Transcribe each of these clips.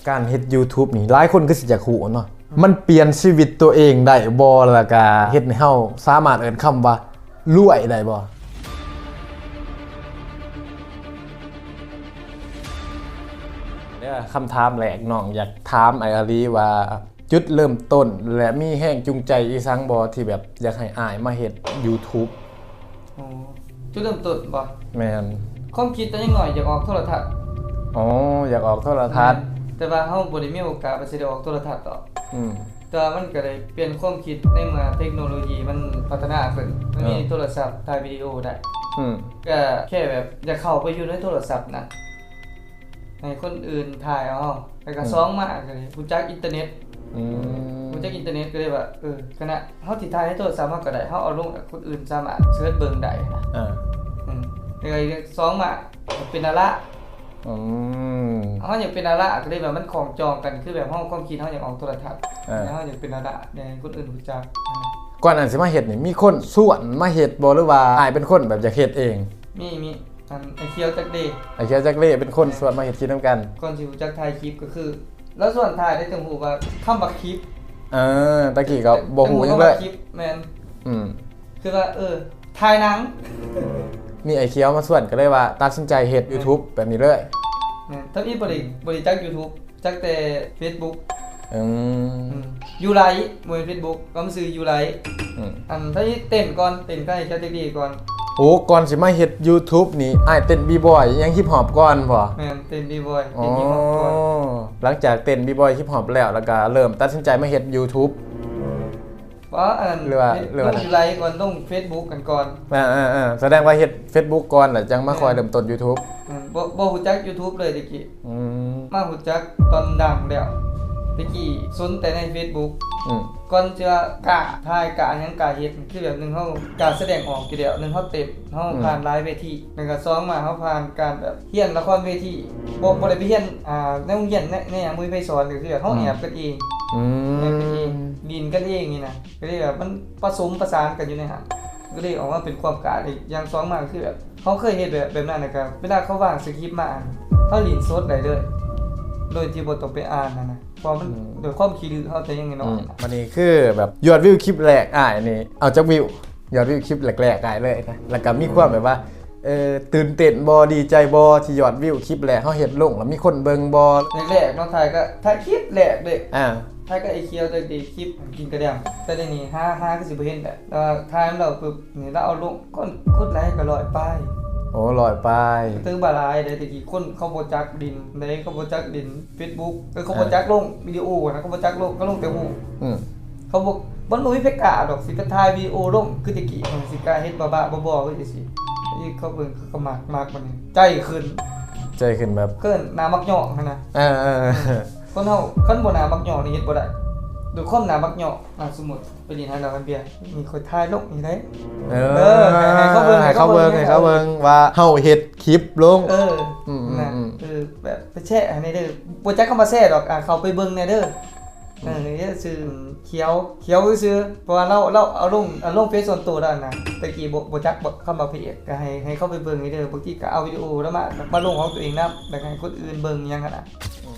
ການເຮັດ YouTube ນີ້ ຫຼາຍຄົນຄືຊິຢາກຮູ້ເນາະ ມັນປ່ຽນຊີວິດຕົວເອງໄດ້ບໍ່? ແລ້ວກະເຮັດໃຫ້ເຮົາສາມາດເອີ້ນຄຳວ່າລວຍໄດ້ບໍ່? ເດີ ຄຳຖາມແລກ ນ້ອງຢາກຖາມອ້າຍອາລີວ່າ ຈຸດເລີ່ມຕົ້ນ ແລະ ມີແຮງຈູງໃຈອີ່ສັງບໍ່ ທີ່ແບບຢາກໃຫ້ອ້າຍມາເຮັດ YouTube? ອໍ ຈຸດເລີ່ມຕົ້ນບໍ່? ແມ່ນ. ຄວາມຄິດຕອນຍັງນ້ອຍຢາກອອກໂທລະທັດ. ອໍ ຢາກອອກໂທລະທັດ. ແມ່ນ. ແຕ່ວ່າເຮົາບໍ່ໄດ້ມີໂອກາດວ່າຊິໄດ້ອອກໂທລະທັດດອກ. ອືມ. ແຕ່ວ່າມັນກໍໄດ້ປ່ຽນຄວາມຄິດໃນເມື່ອເທັກໂນໂລຢີມັນພັດທະນາຂຶ້ນ. ມັນມີ ເອີ ໂທລະສັບຖ່າຍວິດີໂອໄດ້. ອືມ. ກໍແຄ່ແບບຢາກເຂົ້າໄປຢູ່ໃນໂທລະສັບນະ. ໃຫ້ຄົນອື່ນຖ່າຍເອົາເຮົາ ແລ້ວກໍ ອືມ ສອງມາກໍຮູ້ຈັກອິນເຕີເນັດ. ອືມ ຮູ້ຈັກອິນເຕີເນັດກໍເລີຍວ່າ ເອີ ຄະນະເຮົາຊິຖ່າຍໃນໂທລະສັບເຮົາກໍໄດ້ ເຮົາເອົາລົງ ຄົນອື່ນສາມາດເສີດເບິ່ງໄດ້ນະ. ເອີ ອືມ ແລ້ວກໍສອງມາເປັນດາລາ. ອືມ ເຮົາຢາກເປັນດາລາກໍເລີຍວ່າມັນຂ້ອງຈອງກັນ ຄືແບບເຮົາ ຄວາມຄິດເຮົາຢາກອອກໂທລະທັດ. ເອີ ແລ້ວເຮົາຢາກເປັນດາລາ ແລ້ວໃຫ້ຄົນອື່ນຮູ້ຈັກ. ກ່ອນໜ້າຊິມາເຮັດນີ້ ມີຄົນຊວນມາເຮັດບໍ່ ຫຼືວ່າອ້າຍເປັນຄົນແບບຢາກເຮັດເອງ? ມີ ມີ. ອັນ ອ້າຍຂຽວຈັກເດ ອ້າຍຂຽວຈັກເດ ເປັນຄົນ ແມ່ນ ຊວນມາເຮັດຄລິບນຳກັນ. ກ່ອນຊິຮູ້ຈັກຖ່າຍຄລິບກໍຄື ລາວຊວນຖ່າຍໄດ້ ຈັ່ງຮູ້ວ່າຄຳວ່າຄລິບ. ເອີ ຕະກີ້ກໍບໍ່ຮູ້ຫຍັງເລີຍ ຄລິບ. ແມ່ນ. ອືມ ຄືວ່າ ເອີ ຖ່າຍໜັງ. ມີອ້າຍຂຽວມາຊວນ ກໍເລີຍວ່າຕັດສິນໃຈເຮັດ ແມ່ນ YouTube ແບບນີ້ເລີຍ. ແມ່ນ. ທຳອິດບໍ່ໄດ້ ອືມ ບໍ່ໄດ້ຈັກ YouTube ຈັກແຕ່ Facebook. ອືມ ອືມ ຢູໄລ ບໍ່ແມ່ນ Facebook ກໍມັນຊື່ຢູໄລ. ອືມ ອັນ ຖ້າເຕັ້ນກ່ອນ ເຕັ້ນກັບໄອ້ແຄດເດກ່ອນ. ໂອ້ ກ່ອນຊິມາເຮັດ YouTube ນີ້ ອ້າຍເຕັ້ນບີບອຍ ຫຍັງ ຮິບຮອບກ່ອນບໍ່? ແມ່ນ ເຕັ້ນບີບອຍ ອໍ ເຕັ້ນຮິບຮອບກ່ອນ. ຫຼັງຈາກເຕັ້ນບີບອຍ ຮິບຮອບແລ້ວ ແລ້ວກໍເລີ່ມຕັດສິນໃຈມາເຮັດ YouTube. ບໍ່ ອັນນັ້ນ ຫຼືວ່າ ເຮັດ ຫຼືວ່າ ລົງຢູໄລກ່ອນ ລົງ Facebook ກັນກ່ອນ. ເອີໆໆ ສະແດງວ່າເຮັດ Facebook ກ່ອນ ແລ້ວຈັ່ງມາ ແມ່ນ ຄ່ອຍເລີ່ມຕົ້ນ YouTube. ອືມ ບໍ່ ບໍ່ຮູ້ຈັກ YouTube ເລີຍແຕ່ກີ້. ອືມ ມາຮູ້ຈັກຕອນດັງແລ້ວ ແຕ່ກີ້ສົນແຕ່ໃນ Facebook. ອືມ ກ່ອນຈະກ້າຖ່າຍ ກ້າຫຍັງ ກ້າເຮັດ ຄືແບບໜຶ່ງເຮົາກ້າສະແດງອອກຢູ່ແລ້ວ ໜຶ່ງເຮົາເຕັ້ນ ເຮົາ ອືມ ຜ່ານຫຼາຍເວທີ ແລ້ວກໍສອງມາເຮົາຜ່ານການແບບຮຽນລະຄອນເວທີ ບໍ່ ບໍ່ໄດ້ໄປຮຽນ ອ່າ ໃນໂຮງຮຽນ ໃນ ໃນຫຍັງ ບໍ່ມີໃຜສອນ ກໍຄືແບບເຮົາ ອືມ ແອບກັນເອງ. ອືມ ແອບກັນເອງ ຫຼິ້ນກັນເອງນີ້ນະ ກໍເລີຍແບບມັນປະສົມປະສານກັນຢູ່ໃນຫັ້ນ ກໍເລີຍອອກມາເປັນຄວາມກ້າ. ອີກຢ່າງສອງມາກໍຄືແບບ ເຮົາເຄີຍເຮັດແບບ ແບບນັ້ນ ແລ້ວກໍເວລາເຂົາວາງສະຄຣິບມາ ເຮົາຫຼິ້ນສົດໄດ້ເລີຍ ໂດຍທີ່ບໍ່ຕ້ອງໄປອ່ານຫັ້ນນະ ເພາະວ່າມັນ ອືມ ດ້ວຍຄວາມຂີ້ດື້ເຮົາແຕ່ຍັງນ້ອຍໆ. ອືມ ບັດນີ້ຄືແບບຍອດວິວຄລິບແລກອ້າຍນີ້ເອົາຈັກວິວ? ຍອດວິວຄລິບແລກໆອ້າຍເລີຍນະ ແລ້ວກໍມີຄວາມແບບວ່າ ອືມ ເອີ່ ຕື່ນເຕັ້ນບໍ່ ດີໃຈບໍ່ ທີ່ຍອດວິວຄລິບແລກເຮົາເຮັດລົງ ແລ້ວມີຄົນເບິ່ງບໍ່? ແລກໆເນາະ ຖ່າຍກໍ ຖ່າຍຄລິບແລກເດ້ ອ່າ ຖ່າຍກັບໄອ້ຂຽວ ແຕ່ດີຄລິບກິນກະແດມ ແຕ່ດຽວນີ້ຫາ ຫາຄືຊິບໍ່ເຫັນແຫຼະ ແຕ່ວ່າຖ່າຍນຳລາວປຶບ ນີ້ລາວເອົາລົງ ຄົນກົດໄລກ໌ກໍຮ້ອຍປາຍ. ໂອ້ ຮ້ອຍປາຍ ຖືວ່າຫຼາຍເດ້. ແຕ່ກີ້ຄົນເຂົາບໍ່ຈັກຫຼິ້ນໃດ ເຂົາບໍ່ຈັກຫຼິ້ນເຟສບຸກ ເອີ ເຂົາບໍ່ ອ່າ ຈັກລົງວິດີໂອນະ ເຂົາບໍ່ຈັກລົງ ເຂົາລົງແຕ່ຮູບ. ອືມ ເຂົາບໍ່ ມັນບໍ່ມີໃຜກ້າດອກ ຊິໄປຖ່າຍວິດີໂອລົງຄືແຕ່ກີ້ ມັນຊິກ້າເຮັດບ້າໆ ບໍ່ໆ ຄືຈັ່ງຊີ້. ທີ່ເຂົາເບິ່ງ ເຂົາກໍມັກ ມັກ ມັນໃຈຂຶ້ນ ໃຈຂຶ້ນແບບ ເອີ້ນໜ້າມັກຍ້ອງຫັ້ນນະ. ເອີໆໆ ຄົນເຮົາຄັນບໍ່ໜ້າມັກຍ້ອງນີ້ເຮັດບໍ່ໄດ້ ດ້ວຍຄວາມໜ້າມັກຍ້ອງ. ອ່າ ສົມມຸດ ໄປຫຼິ້ນຫາເຫຼົ້າຫາເບຍ ນີ້ຂ້ອຍຖ່າຍລົງນີ້ເດ້. ເອີ ເອີ ໃຫ້ ໃຫ້ເຂົາເບິ່ງ ໃຫ້ເຂົາເບິ່ງ ໃຫ້ເຂົາເບິ່ງ ໃຫ້ເຂົາເບິ່ງວ່າເຮົາເຮັດຄລິບລົງ. ເອີ ອືມ ນັ້ນ ອືມ ເອີ ແບບໄປແຊໃຫ້ແດ່ເດີ. ບໍ່ຈັກຄຳວ່າແຊດອກ ອ່າ ເຂົ້າໄປເບິ່ງແດ່ເດີ. ອືມ ເອີ ຊື່ຂຽວ ຂຽວຊື່ໆ ເພາະວ່າລາວ ລາວເອົາລົງ ເອົາລົງເຟສສ່ວນໂຕລາວນະ. ແຕ່ກີ້ບໍ່ ບໍ່ຈັກຄຳວ່າເພຈ ກໍໃຫ້ ໃຫ້ເຂົາໄປເບິ່ງແດ່ເດີ. ບາງທີກໍເອົາວິດີໂອລາວມາ ມາລົງຂອງຕົວເອງນຳ ແລ້ວກໍໃຫ້ຄົນອື່ນເບິ່ງຫຍັງຫັ້ນນະ.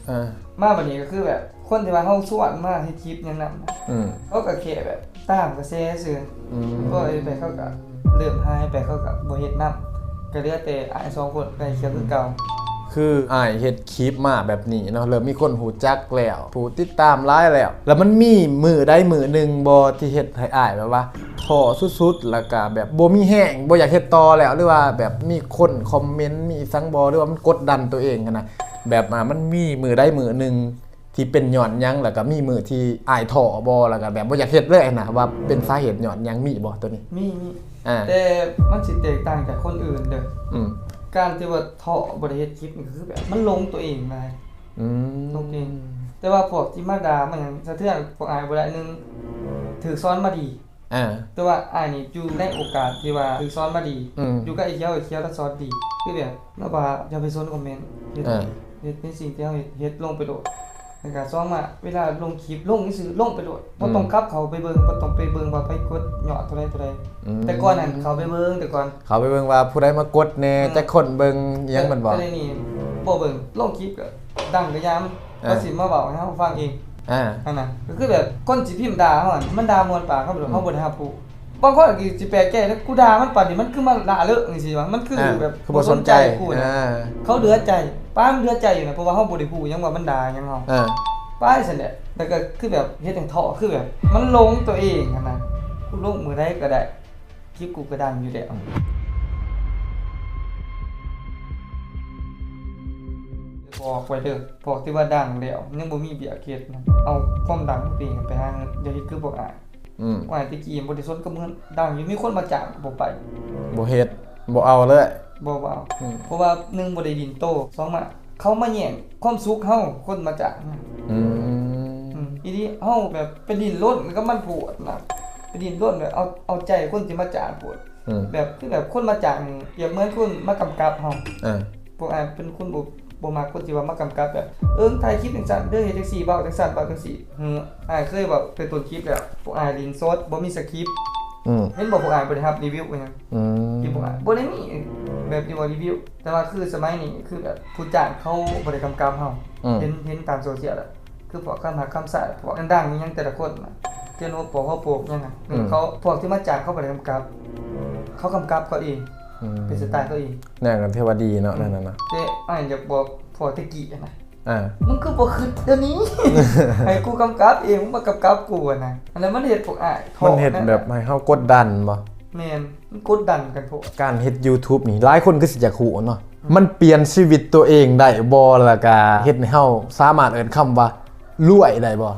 ເອີ ມາບັດນີ້ກໍຄືແບບ ຄົນທີ່ວ່າເຮົາຊວນມາເຮັດຄລິບຫຍັງນຳນະ ອືມ ເຂົາກໍແຄ່ແບບຕາມກະແສຊື່. ອືມ ພໍໄປເຂົາກໍເລີ່ມຫາຍໄປ ເຂົາກໍບໍ່ເຮັດນຳ ກໍເຫຼືອແຕ່ອ້າຍສອງຄົນ ໄປຂຽວຄືເກົ່າ. ຄືອ້າຍເຮັດຄລິບມາແບບນີ້ເນາະ ເລີ່ມມີຄົນຮູ້ຈັກແລ້ວ ຜູ້ຕິດຕາມຫຼາຍແລ້ວ ແລ້ວມັນມີມື້ໃດມື້ໜຶ່ງບໍ່ ທີ່ເຮັດໃຫ້ອ້າຍແບບວ່າທໍ້ສຸດໆ ແລ້ວກໍແບບບໍ່ມີແຮງ ບໍ່ຢາກເຮັດຕໍ່ແລ້ວ ຫຼືວ່າແບບມີຄົນຄອມເມັນ ມີອີ່ຫຍັງບໍ່ ຫຼືວ່າມັນກົດດັນຕົວເອງຫັ້ນນະ? ແບບ ອ່າ ມັນມີມື້ໃດມື້ໜຶ່ງ ທີ່ເປັນຍ້ອນຫຍັງ ແລ້ວກໍມີມື້ທີ່ອ້າຍທໍ້ບໍ່ ແລ້ວກໍແບບບໍ່ຢາກເຮັດເລີຍຫັ້ນນະ ວ່າເປັນສາເຫດຍ້ອນຫຍັງ ມີບໍ່ໂຕນີ້? ມີ ມີ ອ່າ ແຕ່ມັນຊິແຕກຕ່າງຈາກຄົນອື່ນເດີ. ອືມ ການທີ່ວ່າທໍ້ບໍ່ໄດ້ເຮັດຄລິບນີ້ ກໍຄືແບບມັນຫຼົງຕົວເອງຫຼາຍ. ອືມ ຫຼົງຕົວເອງ ແຕ່ວ່າພວກທີ່ມາດ່າມາຫຍັງສະເທືອນພວກອ້າຍບໍ່ໄດ້ ໜຶ່ງ ຖືກສອນມາດີ ອ່າ ແຕ່ວ່າອ້າຍນີ້ຢູ່ໃນໂອກາດທີ່ວ່າຖືກສອນມາດີ ອືມ ຢູ່ກັບໄອ້ຂຽວ ໄອ້ຂຽວລາວສອນດີ ຄືແບບລາວວ່າຢ່າໄປສົນຄອມເມັນ ເຮັດ ອ່າ ເຮັດໃນສິ່ງທີ່ເຮົາເຮັດ ເຮັດລົງໄປໂລດ. ແລ້ວກໍສອງມາ ເວລາລົງຄລິບ ລົງຊື່ໆ ລົງໄປໂລດ ອືມ ບໍ່ຕ້ອງກັບເຂົ້າໄປເບິ່ງ ບໍ່ຕ້ອງໄປເບິ່ງວ່າໃຜກົດຍອດເທົ່າໃດ ເທົ່າໃດ. ອືມ ແຕ່ກ່ອນນັ້ນເຂົ້າໄປເບິ່ງ ແຕ່ກ່ອນເຂົ້າໄປເບິ່ງວ່າຜູ້ໃດມາກົດແດ່ ອືມ ຈັກຄົນເບິ່ງ ອີ່ຫຍັງແມ່ນບໍ່? ແຕ່ດຽວນີ້ບໍ່ເບິ່ງ ລົງຄລິບກໍດັງກໍຢ່າ ມັນ ເອີ ເຂົາຊິມາເວົ້າໃຫ້ເຮົາຟັງເອງ ອ່າ ຫັ້ນນະ. ກໍຄືແບບຄົນຊິພິມດ່າເຮົາຫັ້ນ ມັນດ່າມ່ວນປາກເຮົາ ອືມ ເຮົາບໍ່ໄດ້ຮັບຮູ້. ບາງຄົນກໍຊິແປກໃຈ ແລ້ວກູດ່າມັນປານນີ້ ມັນຄືມາລະເລີະຈັ່ງຊີ້ວະ ມັນຄື ອ່າ ແບບ ຄືບໍ່ສົນໃຈ ບໍ່ສົນໃຈກູນະ ອ່າ ເຂົາເດືອດໃຈ ປານເດືອດໃຈຢູ່ນະ ເພາະວ່າເຮົາບໍ່ໄດ້ຮູ້ຫຍັງວ່າມັນດ່າຫຍັງເຮົາ ອ່າ ໄປຊັ້ນແຫຼະ. ແລ້ວກໍຄືແບບເຮັດໃຫ້ທໍ້ ຄືແບບມັນຫຼົງຕົວເອງຫັ້ນນະ ກູລົງມື້ໃດກໍໄດ້ ຄລິບກູກໍດັງຢູ່ແລ້ວ. ບອກໄວ້ເດີ ພວກທີ່ວ່າດັງແລ້ວຍັງບໍ່ມີວຽກເຮັດນະ ເອົາຄວາມດັງຂອງຕົວເອງໄປຫາເງິນ ຢ່າເຮັດຄືພວກອ້າຍ. ອືມ ວ່າແຕ່ກີ້ບໍ່ໄດ້ສົນກັບເງິນ ດັງຢູ່ ມີຄົນມາຈ້າງກໍບໍ່ໄປ ບໍ່ເຮັດ ບໍ່ເອົາເລີຍ ບໍ່ ບໍ່ເອົາ. ອືມ ເພາະວ່າໜຶ່ງບໍ່ໄດ້ດິ້ນໂຕ ສອງມາ ເຂົາມາແຍ່ງຄວາມສຸກເຮົາ ຄົນມາຈ້າງນະ. ອືມ ອືມ ອີ່ຫຼີ ເຮົາແບບໄປດິ້ນລົນກັບມັນໂພດນະ ໄປດິ້ນລົນແບບເອົາ ເອົາໃຈຄົນທີ່ມາຈ້າງໂພດ. ອືມ ແບບ ຄືແບບຄົນມາຈ້າງນີ້ ປຽບເໝືອນຄົນມາກຳກັບເຮົາ. ເອີ ພວກອ້າຍເປັນຄົນບໍ່ ບໍ່ມັກຄົນທີ່ວ່າມາກຳກັບ ແບບ ເອີ ຖ່າຍຄລິບຈັ່ງຊັ້ນເດີ ເຮັດຈັ່ງຊີ້ ເວົ້າຈັ່ງຊັ້ນ ເວົ້າຈັ່ງຊີ້. ເອີ ອ້າຍເຄີຍເວົ້າແຕ່ຕົ້ນຄລິບແລ້ວ ພວກອ້າຍຫຼິ້ນສົດ ບໍ່ມີສະຄຣິບ. ອືມ ເຫັນບໍ່ ພວກອ້າຍບໍ່ໄດ້ຮັບຣີວິວຫຍັງ. ອືມ ທີ່ພວກອ້າຍບໍ່ໄດ້ມີແບບທີ່ວ່າຣີວິວ ແຕ່ວ່າຄືສະໄໝນີ້ ຄືແບບຜູ້ຈ້າງເຂົາບໍ່ໄດ້ກຳກັບເຮົາ. ອືມ ເຫັນ ເຫັນຕາມໂຊຊຽວແລ້ວ ຄືພວກຄຳຮັກຄຳຊາຍ ພວກດັງໆ ອີ່ຫຍັງແຕ່ລະຄົນນະ ເຈໂນໂປໂຮໂປຫຍັງຫັ້ນ. ອືມ ເຂົາ ພວກທີ່ມາຈ້າງເຂົາບໍ່ໄດ້ກຳກັບ ເຂົາກຳກັບເຂົາເອງ. ອືມ ເປັນສະໄຕເຂົາເອງ. ແນວນັ້ນຖືວ່າດີເນາະ ອືມ ແນວນັ້ນນະ. ແຕ່ອ້າຍຢາກບອກພວກແຕ່ກີ້ຫັ້ນນະ ອ່າ ມຶງຄືບໍ່ຄິດດຽວນີ້ ໃຫ້ກູກຳກັບເອງ ມຶງມາກຳກັບກູຫັ້ນນະ. ອັນນັ້ນມັນເຮັດພວກອ້າຍ ມັນເຮັດແບບໃຫ້ເຮົາກົດດັນບໍ່? ແມ່ນ ມັນກົດດັນກັນໂພດ. ການເຮັດຢູທູບນີ້ ຫຼາຍຄົນຄືຊິຢາກຮູ້ເນາະ ອືມ ມັນປ່ຽນຊີວິດຕົວເອງໄດ້ບໍ່? ແລ້ວກະເຮັດໃຫ້ເຮົາສາມາດເອີ້ນຄຳວ່າລວຍໄດ້ບໍ່?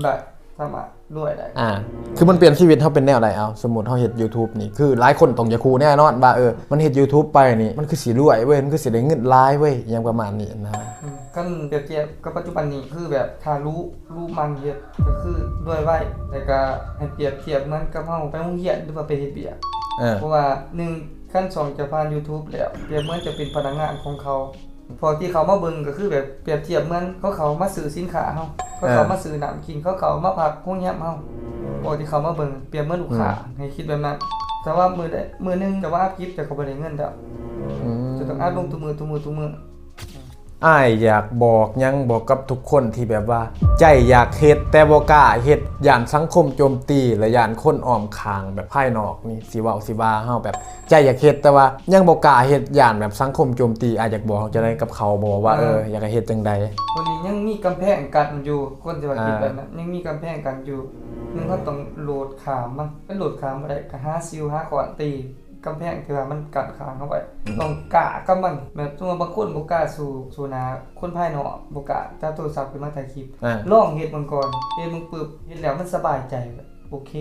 ໄດ້ ສາມາດລວຍໄດ້. ອ່າ ຄືມັນປ່ຽນຊີວິດເຮົາເປັນແນວໃດ? ເອົາ ສົມມຸດເຮົາເຮັດຢູທູບນີ້ ຄືຫຼາຍຄົນຕ້ອງຢາກຮູ້ແນ່ນອນວ່າ ເອີ ມັນເຮັດຢູທູບໄປນີ້ ມັນຄືຊິລວຍເວີ້ຍ ມັນຄືຊິໄດ້ເງິນຫຼາຍເວີ້ຍ ອີ່ຫຍັງປະມານນີ້ນະ. ອືມ ຄັນປຽບທຽບກັບປັດຈຸບັນນີ້ ຄືແບບຖ້າຮູ້ ຮູ້ໝັ່ນເຮັດ ກໍຄືລວຍໄວ ແລ້ວກໍໃຫ້ປຽບທຽບເໝືອນກັບເຮົາໄປໂຮງຮຽນ ຫຼືວ່າໄປເຮັດວຽກ. ເອີ ເພາະວ່າໜຶ່ງ ຄັນຊ່ອງຈະຜ່ານຢູທູບແລ້ວ ປຽບເໝືອນຈະເປັນພະນັກງານຂອງເຂົາ. ພວກທີ່ເຂົ້າມາເບິ່ງກໍຄືແບບປຽບທຽບເໝືອນເຂົາເຂົ້າມາຊື້ສິນຄ້າເຮົາ ເຂົາເຂົ້າ ເອີ ມາຊື້ນ້ຳກິນ ເຂົາເຂົ້າມາພັກໂຮງແຮມເຮົາ. ພວກທີ່ເຂົ້າມາເບິ່ງປຽບເໝືອນລູກຄ້າ ອືມ ໃຫ້ຄິດແບບນັ້ນ. ແຕ່ວ່າມື້ໃດ ມື້ໜຶ່ງຈະວ່າອັບຄລິບ ແຕ່ກໍບໍ່ໄດ້ເງິນແລ້ວ. ອືມ ຈະຕ້ອງອັບລົງທຸກມື້ ທຸກມື້ ທຸກມື້. ອ້າຍຢາກບອກຫຍັງບໍ່ກັບທຸກຄົນທີ່ແບບວ່າໃຈຢາກເຮັດ ແຕ່ບໍ່ກ້າເຮັດ ຢ້ານສັງຄົມໂຈມຕີ ແລະ ຢ້ານຄົນອ້ອມຂ້າງແບບພາຍນອກນີ້ຊິເວົ້າຊິວ່າເຮົາ ແບບໃຈຢາກເຮັດ ແຕ່ວ່າຍັງບໍ່ກ້າເຮັດ ຢ້ານແບບສັງຄົມໂຈມຕີ. ອ້າຍຢາກບອກເຮົາຈັ່ງໃດກັບເຂົາບໍ່ວ່າ ເອີ ເອີ ຢາກໃຫ້ເຮັດຈັ່ງໃດ? ໂຕນີ້ຍັງມີກຳແພງກັ້ນຢູ່ ຄົນທີ່ວ່າຄິດແບບນັ້ນ ອ່າ ຍັງມີກຳແພງກັ້ນຢູ່. ໜຶ່ງ ເຮົາຕ້ອງໂດດຂ້າມມັນ ຄັນໂດດຂ້າມບໍ່ໄດ້ ກໍຫາຊິວຫາຄ້ອນຕີ ກຳແພງທີ່ວ່າມັນກັ້ນຂ້າງເຮົາໄວ້ ອືມ ຕ້ອງກ້າກັບມັນ. ແບບສົມມຸດວ່າບາງຄົນບໍ່ກ້າສູ້ ສູ້ໜ້າຄົນພາຍນອກ ບໍ່ກ້າຈັບໂທລະສັບຂຶ້ນມາຖ່າຍຄລິບ ອ່າ ລອງເຮັດເບິ່ງກ່ອນ ເຮັດເບິ່ງປຶບ ເຮັດແລ້ວມັນສະບາຍໃຈ ໂອເຄ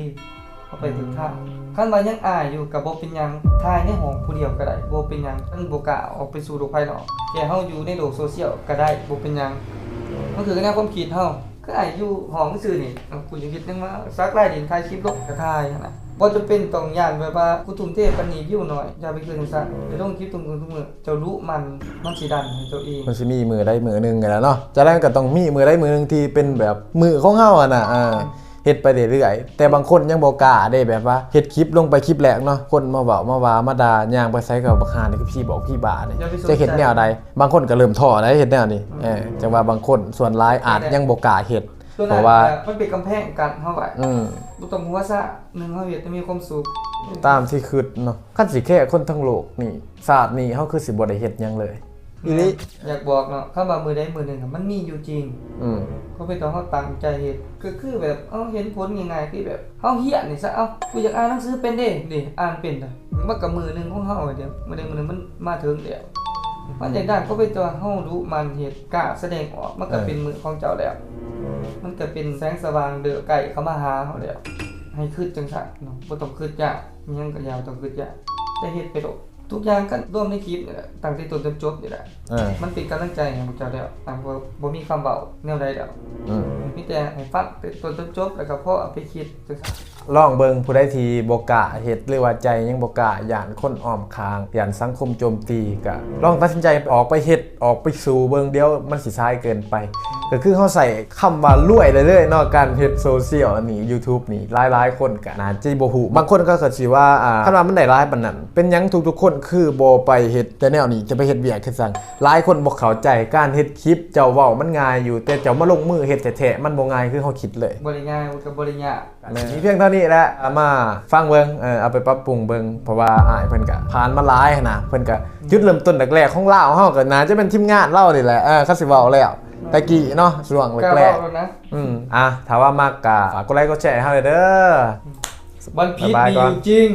ເຮົາໄປຖືກທາງ. ອືມ ຄັນວ່າຍັງອາຍຢູ່ກໍບໍ່ເປັນຫຍັງ ຖ່າຍໃນຫ້ອງຜູ້ດຽວກໍໄດ້ ບໍ່ເປັນຫຍັງ. ຄັນບໍ່ກ້າອອກໄປສູ່ໂລກພາຍນອກ ແຕ່ເຮົາຢູ່ໃນໂລກໂຊຊຽວກໍໄດ້ ບໍ່ເປັນຫຍັງ. ມັນຄືແນວຄວາມຄິດເຮົາ ຄືອ້າຍຢູ່ຫ້ອງຊື່ໆນີ້ ເອົ້າ ກູຈະເຮັດຫຍັງວະ ສັກລາຍດິນ ຖ່າຍຄລິບລົງກະຖ່າຍຫັ້ນນະ. ບໍ່ຈຳເປັນຕ້ອງຢ້ານແບບວ່າກູທຸ່ມເທປານນີ້ ວິວໜ້ອຍ ຢ່າໄປຄິດຈັ່ງຊັ້ນ. ໄປລົງຄລິບທຸກມື້ທຸກມື້ ເຈົ້າລຸໝັ່ນ ມັນຊິດັນໃຫ້ເຈົ້າເອງ. ມັນຊິມີມື້ໃດມື້ໜຶ່ງຫັ້ນແຫຼະເນາະ. ຈະໄດ້ກໍຕ້ອງມີມື້ໃດມື້ໜຶ່ງທີ່ເປັນແບບມື້ຂອງເຮົາຫັ້ນນະ ເອີ ເຮັດໄປເລື້ອຍໆ. ແຕ່ບາງຄົນຍັງບໍ່ກ້າເດ້ ແບບວ່າເຮັດຄລິບລົງໄປຄລິບແລກເນາະ ຄົນມາເວົ້າມາວ່າມາດ່າ ຍ່າງໄປໃສກໍບັກຫ່ານີ້ຄືຜີບອກຜີບານີ້ ຢ່າໄປສົນໃຈ ຈະເຮັດແນວໃດ. ບາງຄົນກໍເລີ່ມທໍ້ໄດ໋ ເຮັດແນວນີ້ ອືມ ຈັ່ງວ່າບາງຄົນສ່ວນຫຼາຍອາດຍັງບໍ່ກ້າເຮັດ ສ່ວນຫຼາຍ ເພາະວ່າ ເອີ ມັນເປັນກຳແພງກັ້ນເຮົາໄວ້ ອືມ ບໍ່ຕ້ອງຫົວຊາ ໜຶ່ງ ເຮົາເຮັດໃຫ້ມີຄວາມສຸກ ຕາມທີ່ຄິດເນາະ. ຄັນຊິແຄ່ຄົນທັງໂລກນີ້ ຊາດນີ້ເຮົາຄືຊິບໍ່ໄດ້ເຮັດຫຍັງເລີຍ ອີ່ຫຼີ. ຢາກບອກເນາະ ຄຳວ່າມື້ໃດມື້ໜຶ່ງມັນມີຢູ່ຈິງ ອືມ ກໍເປັນຕ້ອງເຮົາຕັ້ງໃຈເຮັດ ກໍຄືແບບເຮົາເຫັນຜົນງ່າຍໆ ຄືແບບເຮົາຮຽນນີ້ຊະ ເອົ້າ ກູຢາກອ່ານໜັງສືເປັນເດ້ ນີ້ ອ່ານເປັນລະ ມັນກໍມື້ໜຶ່ງຂອງເຮົາເດ້ ມື້ໃດມື້ໜຶ່ງມັນມາເຖິງແລ້ວ. ມັນຢາກໄດ້ກໍເປັນແຕ່ວ່າເຮົາດຸໝັ່ນເຮັດ ກ້າສະແດງອອກ ມັນກໍ ເອີ ເປັນມື້ຂອງເຈົ້າແລ້ວ ມັນກໍເປັນແສງສະຫວ່າງເດີໃກ້ເຂົ້າມາຫາເຮົາແລ້ວ. ໃຫ້ຄິດຈັ່ງຊັ້ນເນາະ ບໍ່ຕ້ອງຄິດຍາກ ອີ່ຫຍັງກໍຢ່າ ບໍ່ຕ້ອງຄິດຍາກ ແຕ່ເຮັດໄປໂລດ. ທຸກຢ່າງກໍລວມໃນຄລິບນີ້ແຫຼະ ຕັ້ງແຕ່ຕົ້ນຈົນຈົບນີ້ແຫຼະ ເອີ ມັນເປັນກຳລັງໃຈໃຫ້ພວກເຈົ້າແລ້ວ ຕັ້ງ ບໍ່ ບໍ່ມີຄຳເວົ້າແນວໃດແລ້ວ ອືມ ມີແຕ່ໃຫ້ຟັງແຕ່ຕົ້ນຈົນຈົບ ແລ້ວກໍພໍເອົາໄປຄິດຈັ່ງຊັ້ນ. ລອງເບິ່ງ ຜູ້ໃດທີ່ບໍ່ກ້າເຮັດ ຫຼືວ່າໃຈຍັງບໍ່ກ້າ ຢ້ານຄົນອ້ອມຂ້າງ ຢ້ານສັງຄົມໂຈມຕີ ກໍລອງຕັດສິນໃຈອອກໄປເຮັດ ອອກໄປສູ້ເບິ່ງ ດຽວມັນຊິສາຍເກີນໄປ. ອືມ ກໍຄືເຮົາໃຊ້ຄຳວ່າລວຍໄດ້ເລີຍເນາະ ການເຮັດໂຊຊຽວອັນນີ້ YouTube ນີ້ ຫຼາຍໆຄົນກໍໜ້າຈະບໍ່ຮູ້ ບາງຄົນເຂົາກໍຊິວ່າ ອ່າ ຄັນວ່າມັນໄດ້ຫຼາຍປານນັ້ນ ເປັນຫຍັງທຸກໆຄົນຄືບໍ່ໄປເຮັດແຕ່ແນວນີ້ ຈະໄປເຮັດວຽກເຮັດຫຍັງ? ຫຼາຍຄົນບໍ່ເຂົ້າໃຈ ການເຮັດຄລິບ ເຈົ້າເວົ້າມັນງ່າຍຢູ່ ແຕ່ເຈົ້າມາລົງມືເຮັດແທ້ໆ ມັນບໍ່ງ່າຍຄືເຮົາຄິດເລີຍ. ບໍ່ໄດ້ງ່າຍ ມັນກໍບໍ່ໄດ້ຍາກ. ແມ່ນ ມີພຽງເທົ່ານີ້ແຫຼະ ມາຟັງເບິ່ງ ເອີ ເອົາໄປປັບປຸງເບິ່ງ ເພາະວ່າອ້າຍເພິ່ນກະຜ່ານມາຫຼາຍຫັ້ນນະ ເພິ່ນກະ ອືມ ຈຸດເລີ່ມຕົ້ນແລກໆຂອງລາວເຮົາກໍໜ້າຈະແມ່ນທີມງານລາວນີ້ແຫຼະ ເອີ ຄັນຊິເວົ້າແລ້ວ ແມ່ນ ແຕ່ກີ້ເນາະ ຊ່ວງແລກໆ ກ້າເວົ້າແລ້ວນະ ອືມ ອ່ະ ຖ້າວ່າມັກກະຝາກກົດໄລກົດແຊໃຫ້ເຮົາແດ່ເດີ ອືມ ວັນພີຊມີຢູ່ຈິງ.